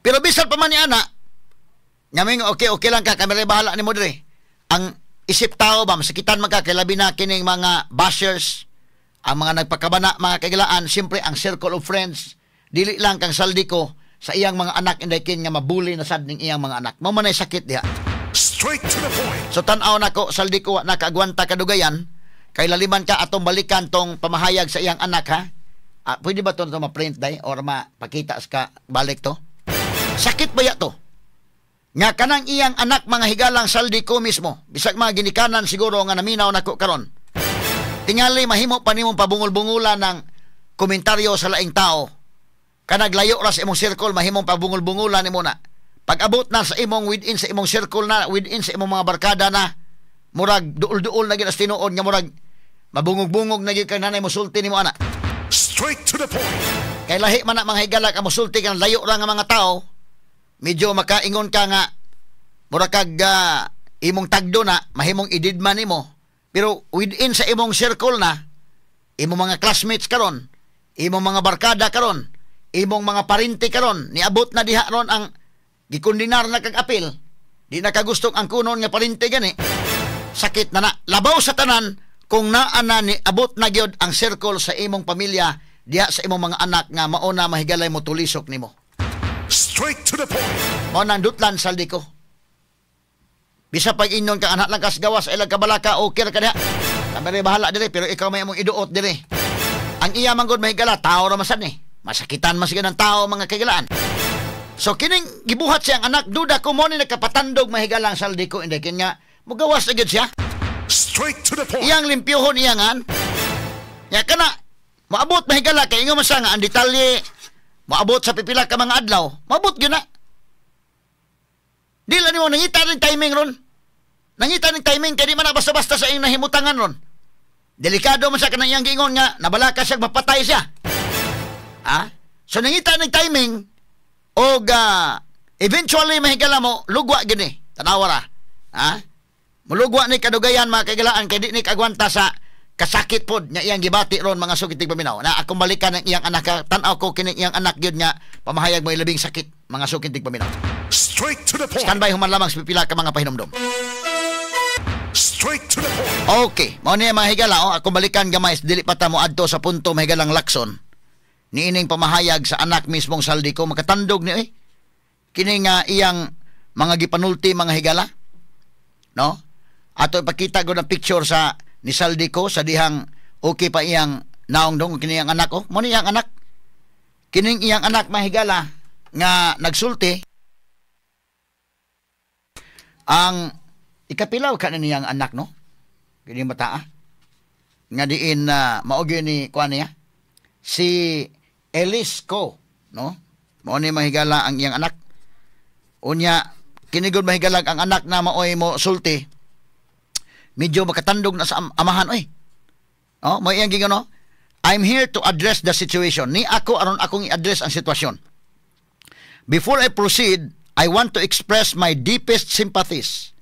Pero bisan pa man ni ana, nga may okay, okay lang ka, kami rin bahala ni mo diri. Ang isip tao ba, masakitan man ka, kay labi na kining mga bashers, ang mga nagpakabana, mga kahigalaan, siyempre ang circle of friends, dili lang kang Zaldy Co sa iyang mga anak, inday kin nga mabuli na sad ning iyang mga anak. Mao man ay sakit diha. Straight to the point. So tan-aw nako, Zaldy Co, wa nakaagwanta kadugayan, kay laliman ka atong balikan tong pamahayag sa iyang anak, ha. Ah, pwede ba to ma-print day or mapakita sa balik to? Sakit ba ya to? Nga kanang iyang anak, mga higalang, Zaldy Co mismo, bisag mga ginikanan siguro nga naminaw nako karon. Tingali mahimo pa nimong pabungol-bungulan ng komentaryo sa laing tao. Kanag layo ra sa imong circle, mahimong pabungol-bungulan nimo na. Pag abot na sa imong within sa imong circle na, within sa imong mga barkada na, murag duol-duol na gid as tinuod nga murag mabungog-bungog na gid kay nanay mosulti nimo ana. Straight to the point. Kay lahi man na, mga higala, ka mosulti kang layo ra nga mga tao, medyo makaingon ka nga mura kag imong tagdo na, mahimong ididma nimo. Pero within sa imong circle na, imong mga classmates karon, imong mga barkada karon, imong mga parente karon, niabot na diha ron ang gikondenar na kag apil, di na kagustong ang kunon nga parente gani. Sakit na na. Labaw sa tanan, kung naa na ni abot na gyud ang circle sa imong pamilya, diha sa imong mga anak nga mauna mahigalay mo tulisok nimo. Straight to the point. Mao nang dutlan, Zaldy Co. Bisa pag ingon ka anak lang kas gawas ilang kabalaka, okay ra ka diha. Kami rin bahala dire, pero ikaw may among iduot dire. Ang iya man gud, mahigala, tao ra man sad ni. Masakitan man sige ng tao, mga kahigalaan. So kining gibuhat siyang anak, duda ko mo ni nagkapatandog, mahigalang Zaldy Co, inday kin nga mugawas na gyud siya. Straight to the point. Iyang limpyohon iyangan. Ya kana maabot, mahigala, kay ingon man siya nga ang detalye maabot sa pipila ka mga adlaw, maabot gyud na. Di lang nimo nangita rin timing ron. Nangita rin timing kay di man na basta-basta sa iyong nahimutangan ron. Delikado man sa kanang iyang giingon nga nabalaka siya mapatay siya. Ha? So nangita ning timing og eventually, mahigala, mo lugwa gini. Tanawa ra. Ha? Mulugwa ni kadugayan, mga kahigalaan, kay di ni kagwanta sa kasakit pod nga iyang gibati ron, mga suki tigpaminaw. Na akong balikan ang iyang anak, tan-aw ko kining iyang anak gyud nga pamahayag mo labing sakit, mga suki tigpaminaw. Straight to the point. Standby human lamang sa pipila ka mga pahinomdom. Straight to the point. Okay, mao niya, mga higala, oh, akong balikan gamay dili pa ta mo adto sa punto, mahigalang Lacson. Niining pamahayag sa anak mismong Zaldy Co, makatandog ni eh. Kini nga iyang mga gipanulti, mga higala. No? Ato ipakita ko ng picture sa ni Zaldy Co sa dihang okay pa iyang naong dong kini iyang anak, oh. Mo ni iyang anak. Kining iyang anak, mahigala, nga nagsulti ang ikapilaw ka na niyang anak, no, kini bata nga diin na mao gyud ni kuan niya si Elise Co, no. Mao ni, mahigala, ang iyang anak. Unya kini gud, mahigala, ang anak na maoy mo sulti, medyo makatandog na sa amahan oy. Oh, mo iyang giingon, no? "I'm here to address the situation." Ni ako aron akong i-address ang sitwasyon. "Before I proceed, I want to express my deepest sympathies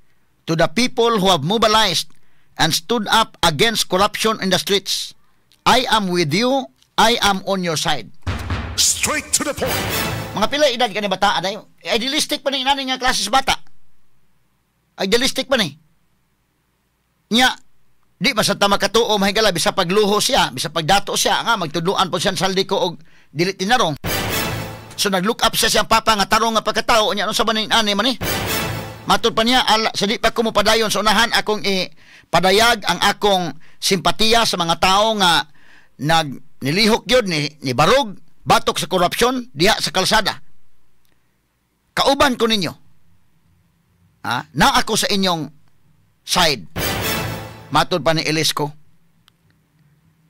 to the people who have mobilized and stood up against corruption in the streets. I am with you. I am on your side." Straight to the point. Mga pila edad kani bata ay? Idealistic pa ni inani nga klase sa bata. Idealistic pa ni. Nya, di man sa ta makatuo, mahigala, bisa pagluho siya, bisa pagdato siya nga magtudluan po siya Zaldy Co og dili tinarong. So nag-look up siya siyang papa nga tarong nga pagkatao niya, ano sa banin ani man ni. Matod pa niya, ala, sa di pa ko mopadayon sa unahan akong ipadayag ang akong simpatiya sa mga tao nga nag nilihok gyud ni barog batok sa korupsyon diha sa kalsada. Kauban ko ninyo. Ha? Na ako sa inyong side. Matod pa ni Elise Co.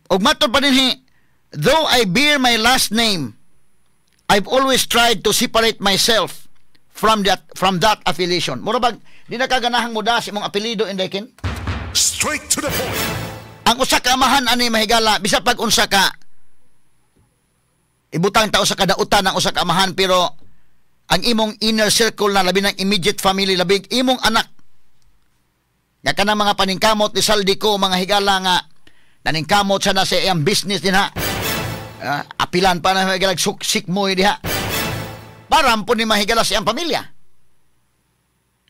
Og matod pa dinhi, "Though I bear my last name, I've always tried to separate myself from that affiliation." Mura bag di na kaganahang muda sa imong apelyido, inday kin? Straight to the point. Ang usa ka amahan ani, mahigala, bisa pag unsa ka ibutang tao sa kadautan ang usa ka amahan, pero ang imong inner circle na, labi ng immediate family, labi imong anak nga kanang mga paningkamot ni Zaldy Co, mga higala, nga naningkamot siya na sa iyang business din ha. Apilan pa na, mga suksik mo diha. Para po ni mahigala siyang pamilya.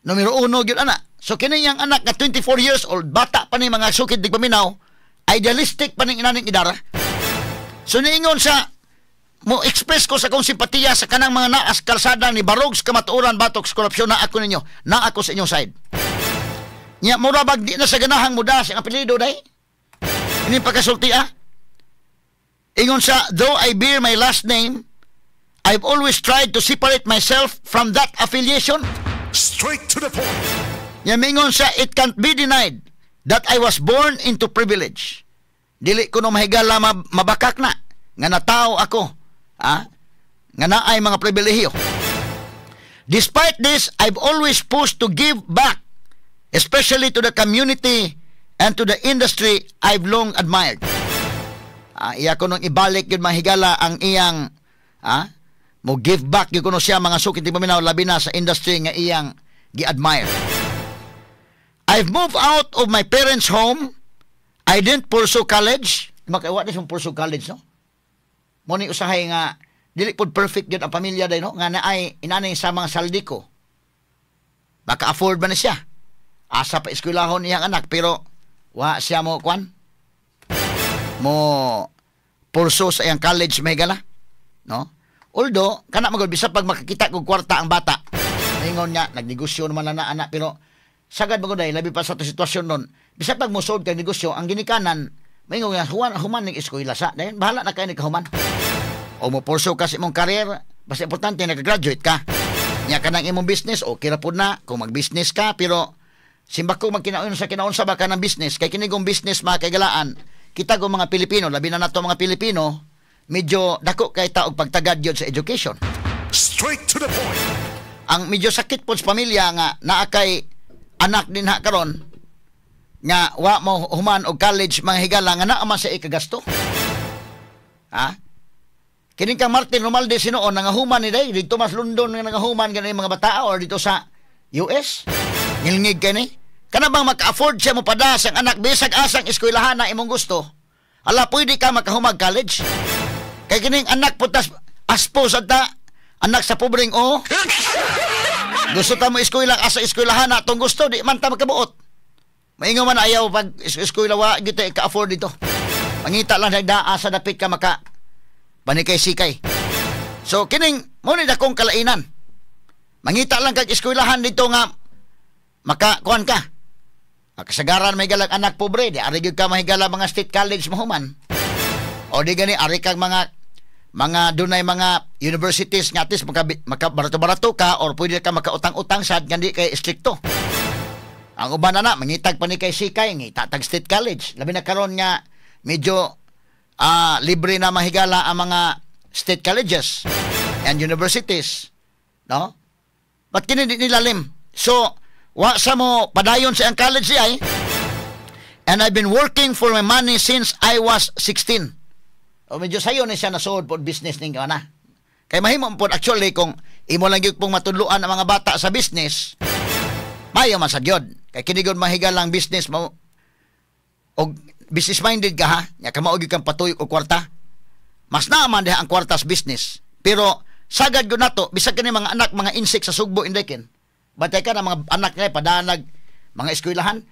Numero uno gyud ana. So kini niyang anak nga 24 years old, bata pa ni, mga sukid tigpaminaw, idealistic pa ning inaning idara. So niingon sa, "Mo express ko sa akong simpatiya sa kanang mga naas kalsada ni barog sa kamatuoran batok sa korupsyon. Na ako ninyo, na ako sa inyong side." Nya mura bag di na sa ganahang muda sa apelyido day. Ini pagkasulti ah. Ingon sa, "Though I bear my last name, I've always tried to separate myself from that affiliation." Straight to the point. Nya mingon siya, "It can't be denied that I was born into privilege." Dili ko no mahigala mabakak na nga natao ako, ah, nga naay mga pribilehiyo. "Despite this, I've always pushed to give back, especially to the community and to the industry I've long admired." Ah, iya ko nung ibalik yun, mahigala, ang iyang mo give back gyud kuno siya, mga sukid tigpaminaw, labi na sa industry nga iyang gi-admire. "I've moved out of my parents' home. I didn't pursue college." Makaiwa ni siyang pursue college, no? Mo ni usahay nga dili pod perfect gyud ang pamilya day, no? Nga naay inanay sa mga saldiko. Maka-afford ba na siya? Asa pa eskwelahon iyang anak, pero wa siya mo kwan mo pursue sa iyang college, mahigala, no? Although kana magod bisa pag makakita kog kwarta ang bata, ingon niya nagnegosyo naman na anak, pero sagad magod ay labi pa sa ato sitwasyon nun, bisa pag mosod kag negosyo ang ginikanan, maingon nga human human ning eskwela sa dayon bahala na kay ni kahuman o mo pursue ka sa imong career, basta importante nakagraduate ka. Nya kanang imong business, okay ra pud na kung mag-business ka, pero simbako magkinaon sa kinaon sa baka ng business, kay kini kong business, mga kaigalaan, kita ko mga Pilipino, labi na nato mga Pilipino, medyo dako kay ta og pagtagad yun sa education. Straight to the point. Ang medyo sakit po sa pamilya nga naa kay anak din ha karon nga wa mo human og college, mga higala, nga naa man sa ikagasto. Ha? Kining kang Martin Romualdez sinuon nangahuman ni day dito mas London nga nangahuman gani mga bata or dito sa US. Ngilngig kay ni. Kana bang maka-afford siya mo padas ang anak bisag asang eskwelahan na imong gusto? Ala, pwede ka makahumag college. Kay kining anak putas aspo sa ta, anak sa pobreng o gusto ta mo eskwela asa eskwelahan na atong gusto, di man ta makabuot. Maingon man ayaw pag eskwela, wa gyud ta ka-afford dito. Mangita lang nagdaa sa dapit ka maka panikay sikay. So kining mo ni dakong kalainan. Mangita lang kag eskwelahan dito nga maka kuan ka. Kasagaran may galag anak pobre, di ari gyud ka mahigala mga state college mahuman. O di gani ari kag mga dunay mga universities nga at least maka barato-barato ka or pwede ka makautang-utang sad nga di kay strikto. Ang uban na mangitag pa ni kay sikay, ngita tag state college. Labi na karon nga medyo libre na mahigala ang mga state colleges and universities. No? Ba't kini di nilalim? So, wa sa mo padayon sa ang college siya eh. "And I've been working for my money since I was 16." O medyo sayo na siya nasuod po business ning ana. Kay mahimo po actually kung imo lang gyud pong matudloan ang mga bata sa business, mayo man sa gyud. Kay kini gyud mahigalang business mo og business minded ka ha, nya kamao gyud kang patuyok og kwarta. Mas naaman diha ang kwarta sa business. Pero sagad gyud nato bisag kini mga anak mga insect sa Sugbo indekin. Bantay ka na mga anak nila padanag mga eskwelahan,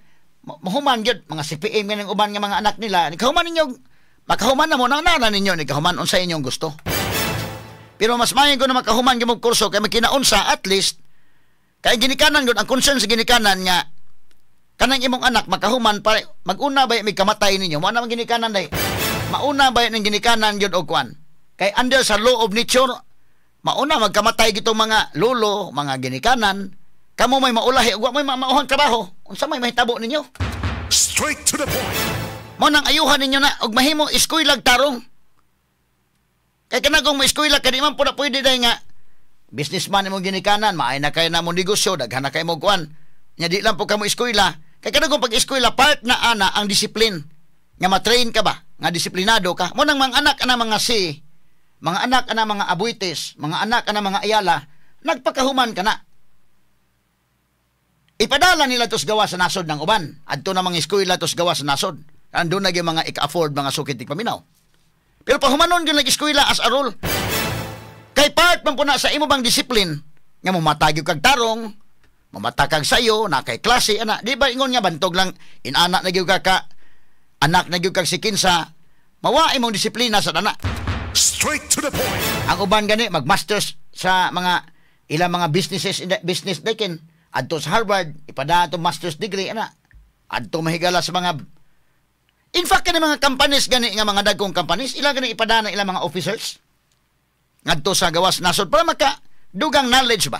mahuman gyud mga CPM nga uban nga mga anak nila. Nikahuman ninyo, makahuman na mo na na ninyo ni kahuman unsa inyong gusto. Pero mas maayo ko na makahuman gyud mo kurso kay makinaunsa at least kay ginikanan gyud ang concern sa ginikanan nga kanang imong anak makahuman para maguna ba may kamatay ninyo mo na man ginikanan day mauna ba ning ginikanan gyud og kwan kay under sa law of nature mauna magkamatay gitong mga lolo, mga ginikanan, kamo may maulahi ug wa may mauhang trabaho, unsa may mahitabo ninyo? Straight to the point. Mo nang ayuhan ninyo na og mahimo eskuylag tarong. Kay kana kung mo-eskwela ka, di man po na pwede dahil nga businessman imong ginikanan, maay na kay na mo negosyo, daghan na kay mo kuan. Nya di lang po ka mo eskwela. Kay kana kung pag-eskwela, part na ana ang discipline. Nga ma-train ka ba? Nga disiplinado ka. Mo nang mga anak ana mga si, mga anak ana mga Aboitiz, mga anak ana mga Ayala, nagpakahuman ka na. Ipadala nila tos gawa sa nasod ng uban. Adto na mga eskwela tos gawa sa nasod. Andun na yung mga ika-afford, mga sukit paminaw. Pero pahumanon yun nag-eskwela as a rule. Kay part man po na sa imo bang discipline nga momatag kag tarong, mamatag kag sayo, na kay klase ana, di ba ingon nga bantog lang inana na gyud ka ka anak na gyud kag sikinsa, mawa imong disiplina sa dana. Straight to the point. Ang uban gani mag-masters sa mga ilang mga businesses, business dekin adto sa Harvard, ipada ato master's degree ana. Adto mahigala sa mga, in fact, kani mga companies gani nga mga dagkong companies, ilang gani ipadana ilang mga officers ngadto sa gawas nasod para maka dugang knowledge ba.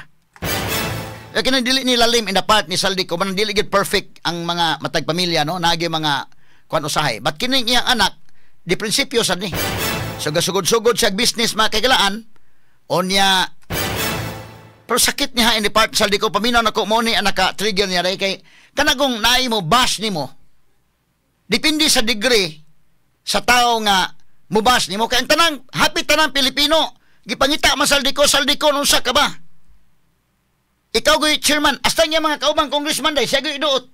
Kaya kini dili ni lalim in the part ni Zaldy Co man, dili gid perfect ang mga matag pamilya, no, naagi mga kuan usahay. But kining iyang anak, di prinsipyo sad ni. So gasugod-sugod siya business, mga kagalaan onya, pero sakit niya in the part Zaldy Co. Paminaw nako, mo ni ang naka-trigger niya ray kay kanagong naay mo bash nimo. Depende sa degree sa tao nga mo bash nimo, kay ang tanang hapit tanang Pilipino gipangita man Zaldy Co. "Zaldy Co, unsa ka ba? Ikaw goy chairman." Hasta niya mga kaubang congressman day siya goy iduot.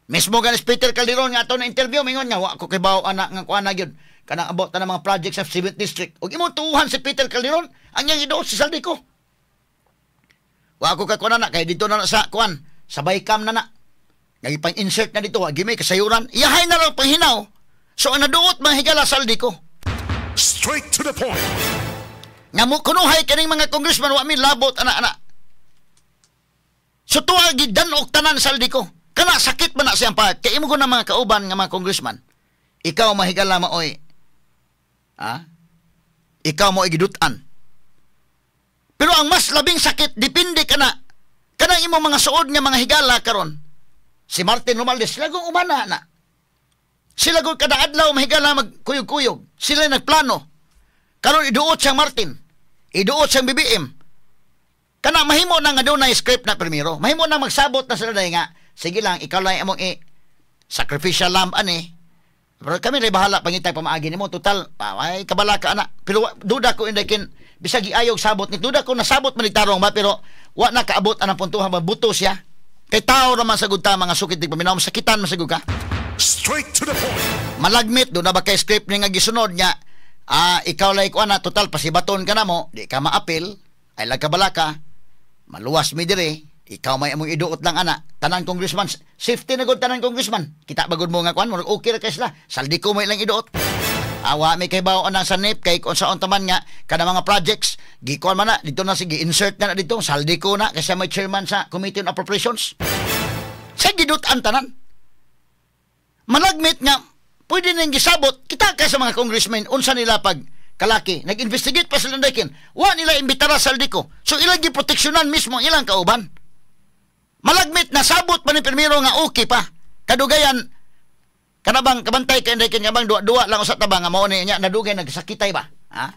Mismo ganis Peter Calderon nga ato na interview, mingon nga, "Wa ko kibaw ana nga kuan na gyud kanang abot ta ng mga project sa 7th District." Ug imong tuuhan si Peter Calderon, ang iyang iduot si Zaldy Co. "Wa ko ka kuan na kay dito na na sa kuan sa bycam na na. Nga insert na dito, wa gimi kasayuran. Iyahay na lang panghinaw." So ang naduot, mga higala, Zaldy Co. Straight to the point. Nga mo kunuhay kaning mga congressman, "Wa mi labot ana ana." So tuwa gidan-og tanan Zaldy Co. Kana sakit man na siyang part. Kay imo ko na mga kauban nga mga congressman. Ikaw, mahigala, maoy. Ha? Ikaw mo gidutan. Pero ang mas labing sakit, depende ka na. Kanang imo mga suod nga mga higala karon. Si Martin Romualdez, lagong umana na. Sila gud kada adlaw, mahigala, magkuyog-kuyog. Sila nagplano. Karon iduot siyang Martin. Iduot siyang BBM. Kana mahimo na nga dunay script na primero. Mahimo na magsabot na sila dahil nga sige lang, ikaw lang among i sacrificial lamb ani. Pero kami rin bahala pangitay pamaagi nimo, total ay kabala ka ana. Pero duda ko inday kin bisag giayog sabot ni, duda ko nasabot man ni tarong ba, pero wa na kaabot anang puntuhan mabuto siya. Kay tao raman sa gud ta, mga sukit paminaw, sakitan man sa ka. Straight to the point. Malagmit do na ba kay script ni nga gisunod niya, ikaw lay ko ana, total pasibaton ka na mo, di ka maapil, ay lagkabala ka, maluwas mi dire, ikaw may among iduot lang ana. Tanan congressman safety na gud, tanan congressman kita bagod mo nga kuan, murag okay ra kay sila, Zaldy Co may lang iduot. Awa mi kay bawo anang sa NEP kay kung saon taman nga kada mga projects gikuan man na dito na, sige, insert na na dito Zaldy Co na kasi may chairman sa Committee on Appropriations sa gidut-an tanan. Malagmit nga pwede nang gisabot kita kay sa mga congressmen unsa nila pag kalaki. Nag-investigate pa sila dakin, wa nila imbitara Zaldy Co. So ilang giproteksyonan mismo ang ilang kauban. Malagmit na sabot pa ni primero nga okay pa kadugayan. Kana bang kabantay kay dakin nga bang duwa-duwa lang usa ta ba nga mao ni nya nadugay nagsakitay ba, ha?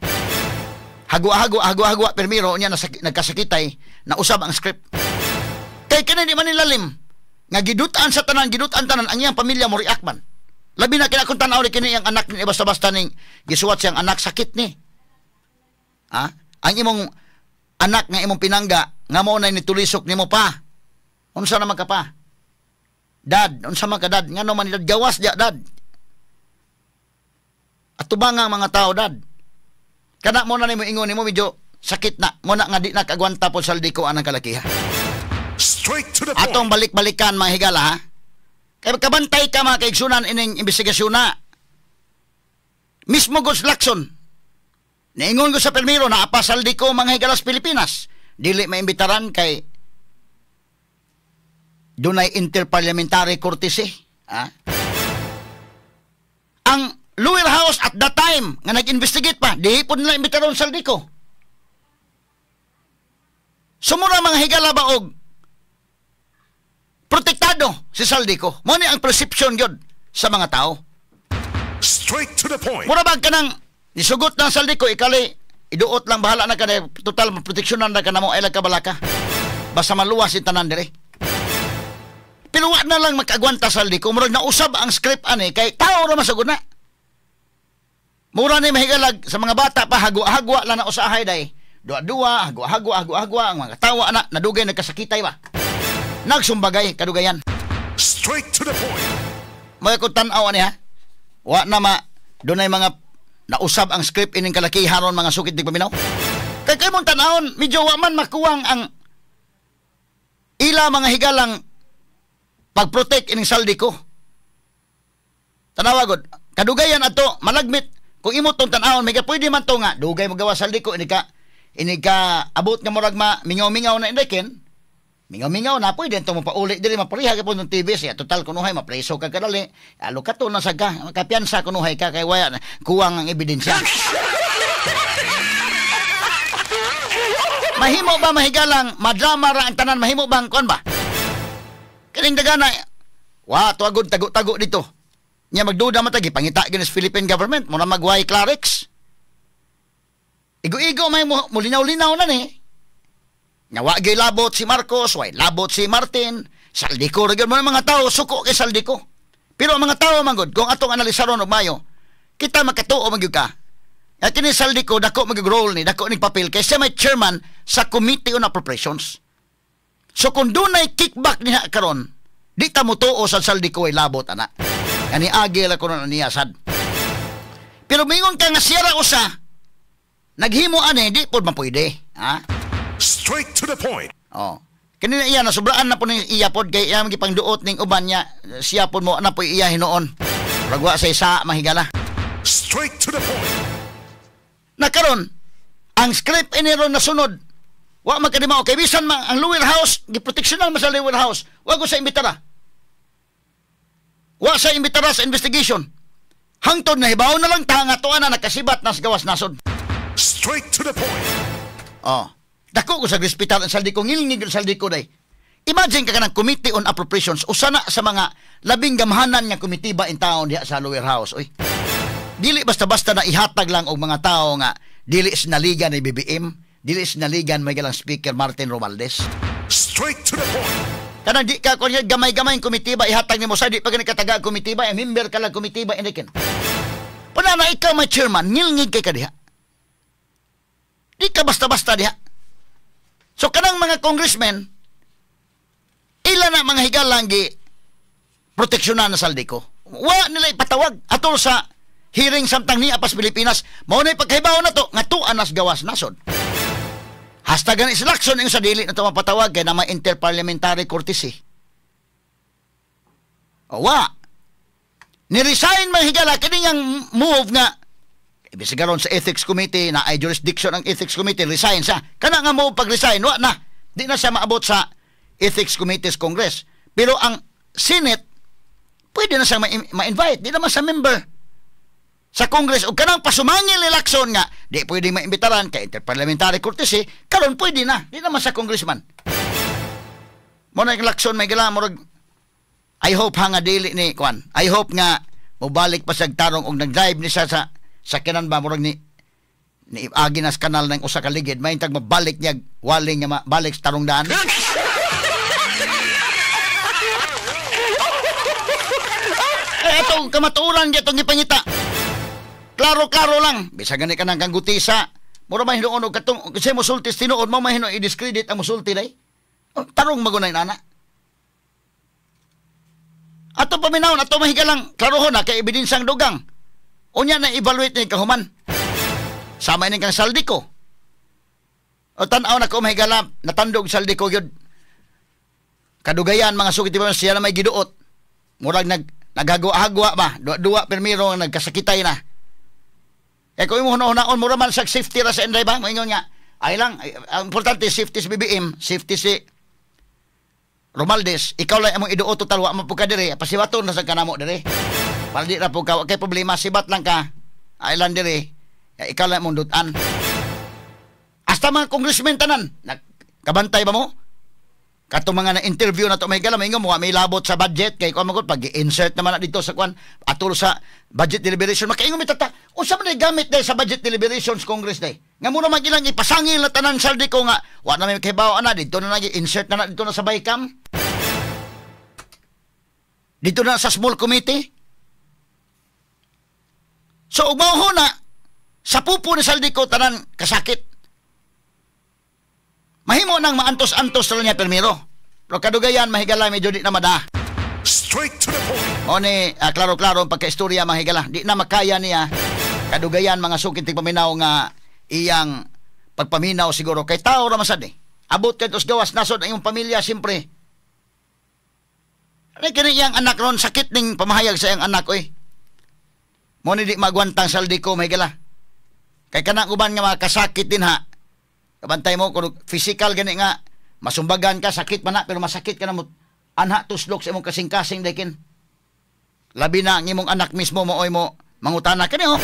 Hagwa-hagwa, hagwa-hagwa primero nya nagkasakitay na usab ang script. Kay kini di man nilalim nga gidutan sa tanan, gidutan tanan, ang iyang pamilya mo react man. Labi na kina kung tanaw ni kini ang anak ni, basta-basta ning gisuwat siyang anak, sakit ni. Ha? Ang imong anak nga imong pinangga nga mao na nitulisok nimo pa. Unsa naman ka pa? Dad, unsa man ka, dad? Ngano man ni dad, gawas dia, dad. Atubang ang mga tao, dad. Kana mo na nimo ingon nimo medyo sakit na mo na nga di na kagwanta po Zaldy Co anang kalakiha. Straight to the point. Atong balik-balikan, mga higala, ha. Kay kabantay ka, mga kaigsunan, ining investigasyon na. Mismo Gos Lacson, niingon ko sa permiro na apa Zaldy Co, mga higala, sa Pilipinas. Dili maimbitaran kay dunay interparliamentary courtesy. Ha? Ang lower house at that time nga nag-investigate pa, di po nila imbitaron Zaldy Co. Sumura, mga higala ba, og protektado si Zaldy Co. Mo ni ang perception gyud sa mga tao. Straight to the point. Mura bang kanang nisugot ng Zaldy Co, ikali iduot lang, bahala na ka na, total proteksyonan na ka na mo, ay lagkabalaka. Basta maluwas yung tanan dire. Pero wa na lang makagwanta Zaldy Co. Murag nausab ang script ani kay tao ra masugod na. Mura ni mahigalag sa mga bata pa, hagwa-hagwa lang na usahay day. Duwa-duwa, hagwa-hagwa, hagwa-hagwa ang mga tawa na nadugay nagkasakitay ba. Nagsumbagay kadugayan. Straight to the point. Mga kung tan-aw ani ha. Wa na ma dunay mga Nausab ang script ining kalakihan ron, mga sukit tigpaminaw. Kay kay mong tanawon, medyo wa man makuwang ang ila mga higalang pag-protect ining Zaldy Co. Tanawa gud, kadugayan ato malagmit kung imo tong tan-awon, may pwede man to nga dugay mo gawa Zaldy Co, ini ka abot nga murag ma mingaw-mingaw na indekin. Mingaw-mingaw na pwede to mo pauli diri, mapareha ka po ng TV siya. Total kunuhay mapreso ka kadali. Alo ka to na sa ka, makapiyansa kunuhay ka kay waya kuwang ang ebidensya. Mahimo ba mahigalang madrama ra ang tanan, mahimo bang kuan ba? Kining dagana wa tuagod tago-tago dito. Nya magduda man tagi pangita gyud sa Philippine government mo na magway Clarex. Igo-igo may mulinaw-linaw na ni. Nga wa gyud labot si Marcos, way labot si Martin, Zaldy Co ra gyud mo mga tao suko kay Zaldy Co. Pero ang mga tao man gud kung atong analisaron og mayo, kita makatuo man gyud ka. At kini Zaldy Co dako mag role ni, dako ning papel kay siya may chairman sa Committee on Appropriations. So kung dunay kickback niya karon, di ta motuo sa Zaldy Co ay labot ana. Ani agi la kuno niya sad. Pero mingon ka nga siya ra usa naghimo ani, di pod mapwede, ha? Straight to the point. Oh. Kanina iya nasubraan na po ni iya pod kay iya gipangduot ning uban niya, siya pod mo na po iya hinuon. Ragwa sa isa mahigala. Straight to the point. Na karon ang script ini ron nasunod. Wa magkadima kay bisan man ang lower house giproteksyonan man sa lower house. Wa ko sa imbitara. Wa sa imbitara sa investigation. Hangtod na hibaw na lang ta nga tuwa na nakasibat na sa gawas nasod. Straight to the point. Oh. Dako ko sa respetar ang Zaldy Co, ngilngig ang Zaldy Co day. Imagine ka kanang Committee on Appropriations, usa na sa mga labing gamhanan nga komite ba in taon diha sa lower house, oy. Dili basta-basta na ihatag lang og mga tao nga dili sinaligan ni BBM, dili sinaligan may galang Speaker Martin Romualdez. Straight to the point. Kanang di ka kunya gamay-gamay ang komite ba ihatag nimo sa di pa gani kataga ang komite ba, member ka lang komite ba inikin. Puna na ikaw may chairman, ngilngig kay ka diha. Di ka basta-basta diha. So kanang mga congressmen, ila na mga higalang gi proteksyonan na Zaldy Co. Wa nila ipatawag atol sa hearing samtang niya pas Pilipinas. Mao na pagkahibaw na to nga tuan nas gawas nasod. Hasta gani si Lacson yung sa dili na to mapatawag kay na may interparliamentary courtesy. O, wa ni-resign mga higala kini ang move nga ibig sabihin sa Ethics Committee na ay jurisdiction ang Ethics Committee, resign siya. Kana nga mo pag-resign, wa na. Di na siya maabot sa Ethics Committee's Congress. Pero ang Senate, pwede na siya ma-invite. Di naman sa member sa Congress. O kanang pasumangil ni Lacson nga, di pwede maimbitaran kay interparliamentary courtesy, karon pwede na. Di naman sa congressman. Mo na yung Lacson may gala, murag, I hope ha nga dili ni Kwan. I hope nga mobalik pa sa tarong og nag-drive ni siya sa sakyanan ba murag ni agi na sa kanal ng usa ka ligid, may tag mabalik niya waling nga mabalik sa tarong daan. Eh atong kamatuoran gyud gipangita. Klaro-klaro lang, bisag gani ka nang kanggutisa, mura man hinuon og katong kasi mosulti tinuod mo man hinuon i-discredit ang mosulti day. Tarong magunay nana. Ato paminawon, ato mahigalang klarohon na kay ebidensyang dugang. Unya na evaluate ni kahuman. Sama ini kang Zaldy Co. O tan-aw na ko mahigala, natandog Zaldy Co gyud. Kadugayan mga sukit ba siya na may giduot. Murag naghagwa-hagwa ba, duwa-duwa permiro nga nagkasakitay na. Eh kung imo hunaon mura man sa safety ra sa Inday ba, moingon nga ay lang ay, ang importante safety si BBM, safety si Romualdez, ikaw lang among iduot total wa man pud ka diri, pasibaton na sa kanamo diri. Para di ra po ka, kay problema, sibat lang ka. Ay lang diri, ikaw lang among dutan. Hasta mga congressmen tanan, nagkabantay ba mo? Katong mga na-interview na to may gala, may mo, may labot sa budget, kay kuan magod, pag-insert naman na dito sa kuan, atol sa budget deliberation, makaingon mi tata, unsa man gamit day sa budget deliberations Congress day? Nga muna magilang ipasangil na tanan Zaldy Co nga, wa na may kahibaw ana, dito na nag-insert na, na dito na sa BICAM. Dito na sa small committee. So ug mao na sa pupo ni Zaldy Co tanan kasakit. Mahimo nang maantos-antos sa niya permiro. Pero kadugayan mahigala medyo di na mada. Straight to the point. O ni klaro-klaro ang pagkaistorya mahigala. Di na makaya niya. Kadugayan, mga suking tigpaminaw, nga iyang pagpaminaw siguro kay tao ra man sad eh. Abot kay tos gawas nasod ang imong pamilya siyempre. Ano kini iyang anak ron, sakit ning pamahayag sa iyang anak oy. Mo ni di magwantang Zaldy Co, mahigala. Kay kanang uban nga makasakit din ha. Kabantay mo kung physical gani nga masumbagan ka, sakit man na, pero masakit ka na mo anha tuslok sa imong kasing-kasing daykin. Labi na ang imong anak mismo mo oy mo mangutana kani oh.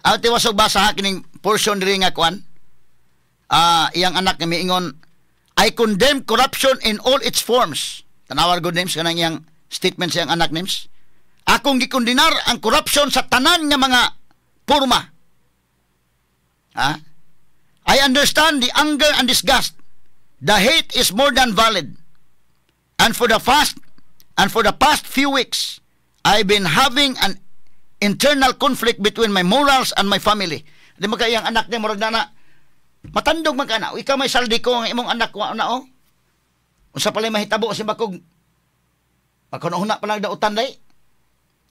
Ang tiwasog basa ha kining portion diri nga kuan. Iyang anak nga miingon, "I condemn corruption in all its forms." Tanawar good names kanang iyang statement sa iyang anak names. "Akong gikondenar ang corruption sa tanan nga mga porma." Ha? "I understand the anger and disgust. The hate is more than valid. And for the past few weeks, I've been having an internal conflict between my morals and my family." Di mo kay iyang anak niya murag na na matandog man ka na. Ikaw may Zaldy Co ang imong anak wa na oh. Unsa pala mahitabo si bakog maghuna pa lang dautan day.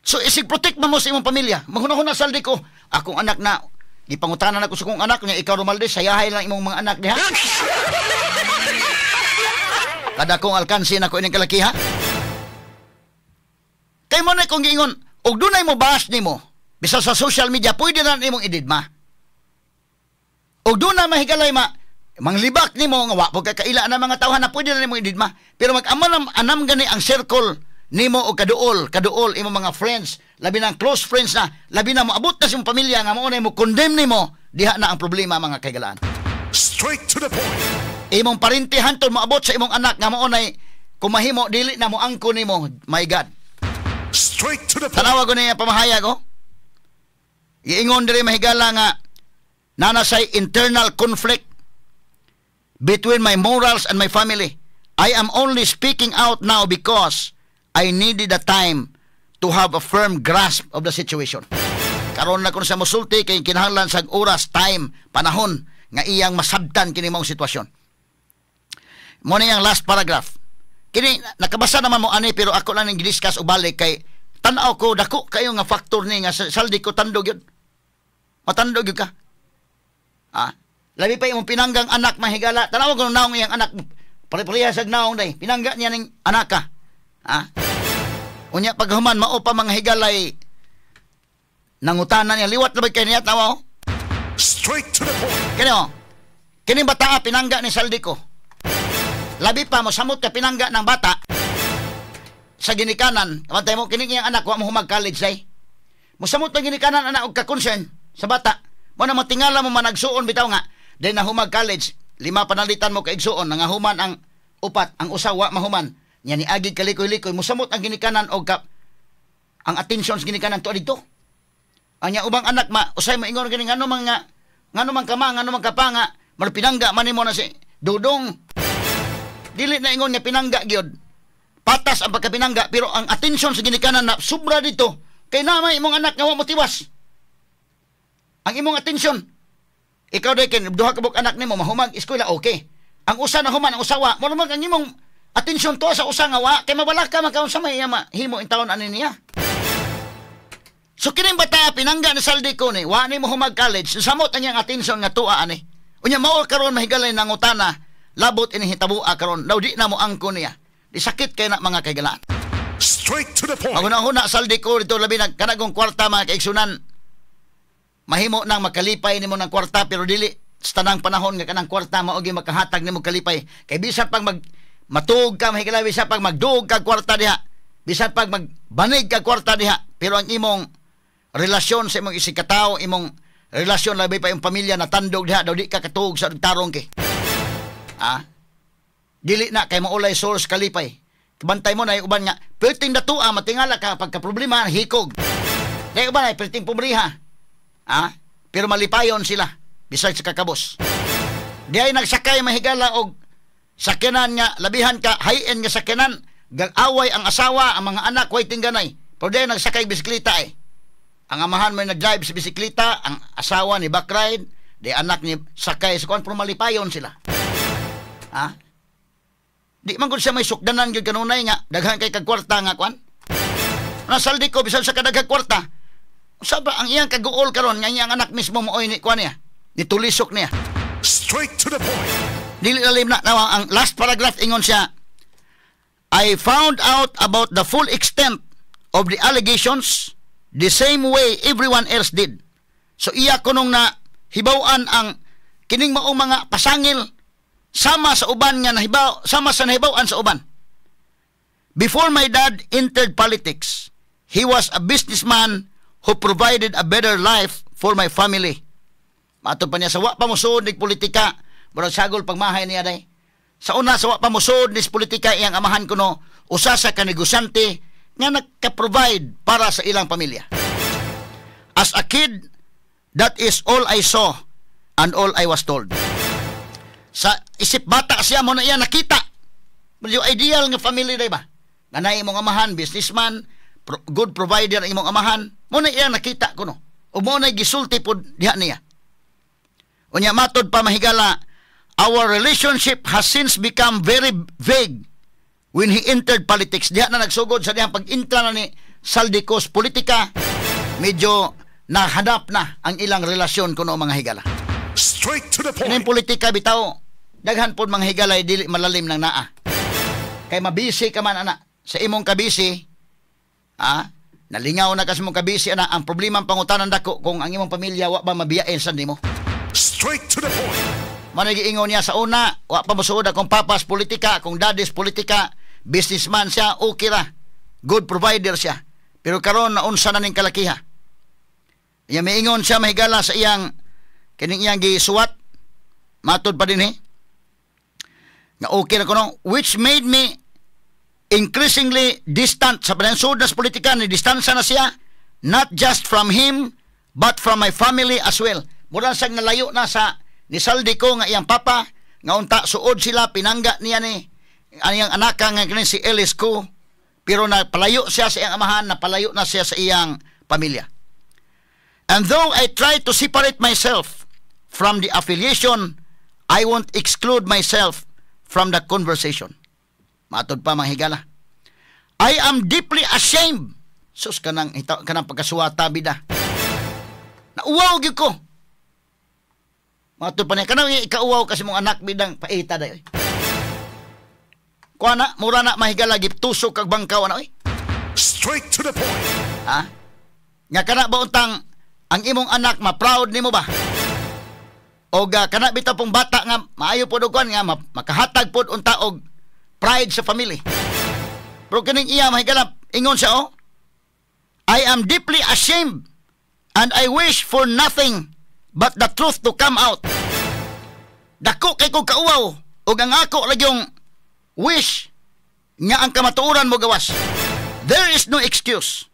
So isig protect man mo sa imong pamilya. Maghuna-huna Zaldy Co. Akong anak na gipangutanan ako sa kong anak niya, ikaw Romalde, sayahay lang imong mga anak diha. Kada kong alkansi na ko ining kalakiha. Kay mo na kong giingon, og dunay mo bash nimo, bisan sa social media, pwede na imong ididma. Og dunay mahigalay ma, manglibak nimo nga wa po ka kaila na mga tawhan na pwede na nimo ididma. Pero mag-aman anam gani ang circle nimo o kaduol, kaduol imong mga friends, labi na ang close friends na, labi na moabot na sa imong pamilya nga mao na mo condemn nimo, diha na ang problema, mga kaigalaan. Straight to the point. Imong parinti hantod moabot sa imong anak nga mao nay kumahimo dili na mo angko nimo, my God. Straight to the point. Tanawa ko niya pamahayag oh. Giingon diri, mahigala, nga nana say internal conflict between my morals and my family. "I am only speaking out now because I needed the time to have a firm grasp of the situation." Karon na kun sa musulti kay kinahanglan sa oras, time, panahon nga iyang masabtan kini maong sitwasyon. Mo ni ang last paragraph. Kini nakabasa naman mo ani, pero ako lang ning gidiscuss og balik kay tan-aw ko dako kayo nga factor ni nga Zaldy Co tandog yun. Matandog yun ka. Ah, labi pa imong pinanggang anak, mahigala. Tanaw ko naong iyang anak. Pare-pareha sa naong day. Pinangga niya ning anak ka. Ah. Unya paghuman mao pa mga higalay nangutana niya liwat na ba kay niya tawa oh? Straight to the point. Kini oh. Kini bata pinangga ni Zaldy Co. Labi pa mo samot ka pinangga ng bata sa ginikanan. Kabantay mo kini iyang anak wa mo humag college day. Mosamot ang ginikanan anak og ka-concern sa bata. Mo na matingala mo managsuon bitaw nga then na humag college, lima panalitan mo kaigsuon nangahuman ang upat, ang usa wa mahuman. Nya ni agi kalikoy-likoy, mosamot ang ginikanan og ka ang attention sa ginikanan to didto. Ang nya ubang anak ma usay maingon gani ngano man nga ngano man ka ma, ngano man ka pa nga marpinangga man nimo na si Dudong. Dili na ingon nga pinangga gyud. Patas ang pagkapinangga, pero ang attention sa ginikanan na sobra dito kay namay imong anak nga wa mo tiwas. Ang imong attention ikaw day kay duha ka buok anak nimo mahumag eskwela, okay. Ang usa na human, ang usawa, mo naman ang imong attention to sa usa nga wa kay mabala ka man sa may himo in taon ani niya. So kining bata pinangga ni Zaldy Co ni wa ni mo humag college, samot ang iyang attention nga tuwa ani. Unya mao karon mahigalay nangutana labot ini hitabua karon daw di na mo angko niya. Di sakit kay na, mga kaigalaan. Straight to the point. Maguna-huna Zaldy Co dito labi na kanagong kwarta, mga kaigsunan. Mahimo nang makalipay nimo ng kwarta, pero dili sa tanang panahon nga kanang kwarta mao gyud makahatag nimo kalipay. Kay bisan pag mag matuog ka, mahigala, bisan pag magduog ka kwarta diha, bisan pag magbanig ka kwarta diha, pero ang imong relasyon sa imong isigkatawo, imong relasyon labi pa imong pamilya na tandog diha, daw di ka katuog sa tarong kay. Ah? Dili na kay maulay source kalipay. Bantay mo na yung uban nga, perting datua, matingala ka, pagka problema, hikog. Kaya uban ay perting pobriha. Ah? Pero malipayon sila, bisag sa kakabos. Di ay nagsakay, mahigala, og sakyanan nga, labihan ka, high-end nga sakyanan, gag-away ang asawa, ang mga anak, way tingganay. Pero di ay nagsakay bisikleta eh. Ang amahan mo nag-drive sa bisikleta, ang asawa ni backride, di anak ni sakay sa kuan, pero malipayon sila. Ha? Di man gud siya may sukdanan gyud kanunay nga daghan kay kag kwarta nga kuan. Na Zaldy Co bisan sa kadaghang kwarta. Sa ba ang iyang kaguol karon nga iyang anak mismo mo ni kuan niya. Nitulisok niya. Straight to the point. Dili lalim na. Now, ang last paragraph, ingon siya, "I found out about the full extent of the allegations the same way everyone else did." So iya kunong na hibaw-an ang kining maong mga pasangil sama sa uban nga nahibaw, sama sa nahibaw-an sa uban. "Before my dad entered politics, he was a businessman who provided a better life for my family." Matod pa niya, sa wa pa mosuod ni politika, murag sagol pagmahay niya day. Sa una, sa wa pa mosuod ni politika, iyang amahan kuno usa sa ka negosyante nga nagka-provide para sa ilang pamilya. "As a kid, that is all I saw and all I was told." Sa isip bata siya, mao na iya nakita. Yung ideal nga family day ba? Nga naay imong amahan, businessman, good provider ang imong amahan, mao na iya nakita kuno. Ug mao na gisulti pod diha niya. Unya matod pa, mahigala, "Our relationship has since become very vague when he entered politics." Diha na nagsugod sa dihang pag-intra na ni Zaldy Co sa politika, medyo nahadap na ang ilang relasyon kuno, mga higala. Straight to the Kining point. Politika bitaw, daghan pod, mga higala, dili malalim nang naa. Kay mabisi ka man ana sa imong kabisi, nalingaw na ka sa imong kabisi ana, ang problema, ang pangutanan dako kung ang imong pamilya wa ba mabiyain sa nimo. Straight to the point. Mao giingon niya sa una, wa pa mosuod akong papa sa politika, akong daddy sa politika, businessman siya, okay ra. Good provider siya. Pero karon naunsa na ning kalakiha. Iya miingon siya, mahigala, sa iyang kining iyang gisuwat, matod pa din eh nga okay ra kuno, "which made me increasingly distant." Sa panahon na sa politika, ni distansya na siya, not just from him but from my family as well. Mura siyang nalayo na sa ni Zaldy Co nga iyang papa, nga unta suod sila, pinangga niya ni ang iyang anak nga kini si Alice Co, pero napalayo siya sa iyang amahan, napalayo na siya sa iyang pamilya. "And though I try to separate myself from the affiliation, I won't exclude myself from the conversation." Matod pa, mga higala, "I am deeply ashamed." Sus, kanang, ita, kanang pagkasuwata bida. Nauwaw gyud ko. Matod pa niya, kanang ikauwaw kasi mong anak bidang paita dayo. Kuha na, mura na, mahigala, gitusok kag bangkaw ana oy. Straight to the point. Ha? Nga kana ba untang ang imong anak ma-proud nimo ba? O ga kana bitaw pong bata nga maayo pod og kuan nga makahatag pod unta og pride sa family. Pero kining iya, mahigala, ingon siya oh, "I am deeply ashamed and I wish for nothing but the truth to come out." Dako kay ko kauwaw ug ang ako lagi yung wish nga ang kamatuoran mo gawas. "There is no excuse.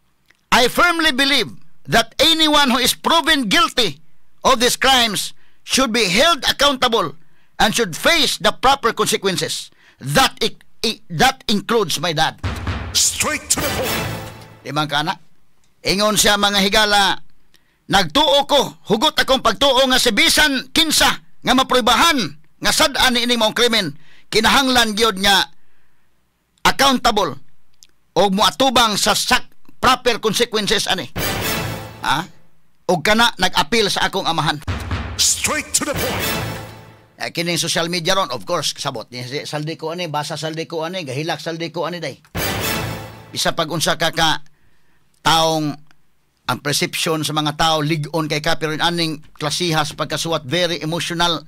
I firmly believe that anyone who is proven guilty of these crimes should be held accountable and should face the proper consequences. That includes my dad." Straight to the point. Di man kana? Ingon siya, mga higala, "Nagtuo ko, hugot akong pagtuo nga si bisan kinsa nga mapruibahan nga sad-an ni ining maong krimen, kinahanglan gyud nga accountable o moatubang sa sak proper consequences ani. Ha? Og kana nag-appeal sa akong amahan." Straight to the point. Eh, kining social media ron, of course, sabot ni si Zaldy Co ani, basa Zaldy Co ani, gahilak Zaldy Co ani day. Bisa pag unsa ka ka taong ang perception sa mga tao lig-on kay ka, pero aning klasiha sa pagkasuwat, very emotional,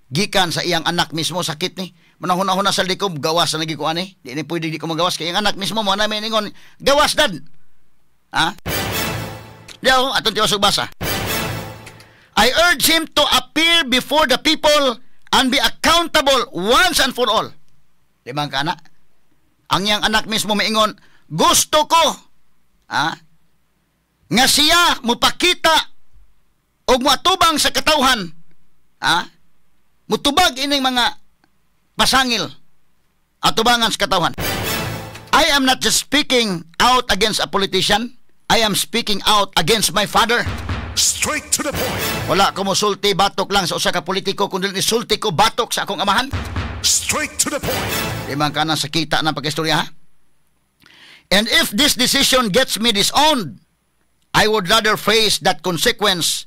gikan sa iyang anak mismo, sakit ni. Manahuna-huna Zaldy Co, gawas na lagi ko ani. Di ni pwede di ko magawas kay iyang anak mismo mo na ingon, "Gawas, dad." Ha? Diyaw, atong tiwas og basa. "I urge him to appear before the people and be accountable once and for all." Di ba ka na? Ang iyang anak mismo maingon, gusto ko nga siya mupakita og moatubang sa katawhan, mutubag ining mga pasangil atubangan sa katawhan. "I am not just speaking out against a politician, I am speaking out against my father." Straight to the point. Wala ko mosulti batok lang sa usa ka politiko kundi nisulti ko batok sa akong amahan. Straight to the point. Di man ka na sakita ng pagkistorya, ha? "And if this decision gets me disowned, I would rather face that consequence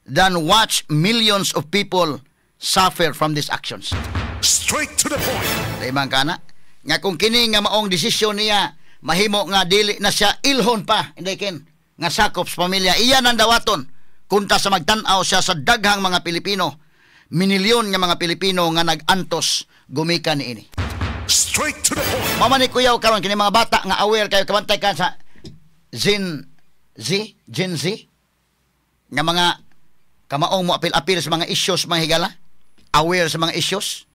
than watch millions of people suffer from these actions. Straight to the point. Di man kana? Nga kung kini nga maong desisyon niya, mahimo nga dili na siya ilhon pa, hindi ken, nga sakop sa pamilya. Iya nang dawaton. Kunta sa magtan-aw siya sa daghang mga Pilipino, minilyon nga mga Pilipino nga nag-antos gumikan niini. Straight to the point. Mao man ni kuyaw karon kini mga bata nga aware kayo, kabantay ka sa Gen Z, Gen Z nga mga kamaong mo apil-apil sa mga issues, mga higala, aware sa mga issues.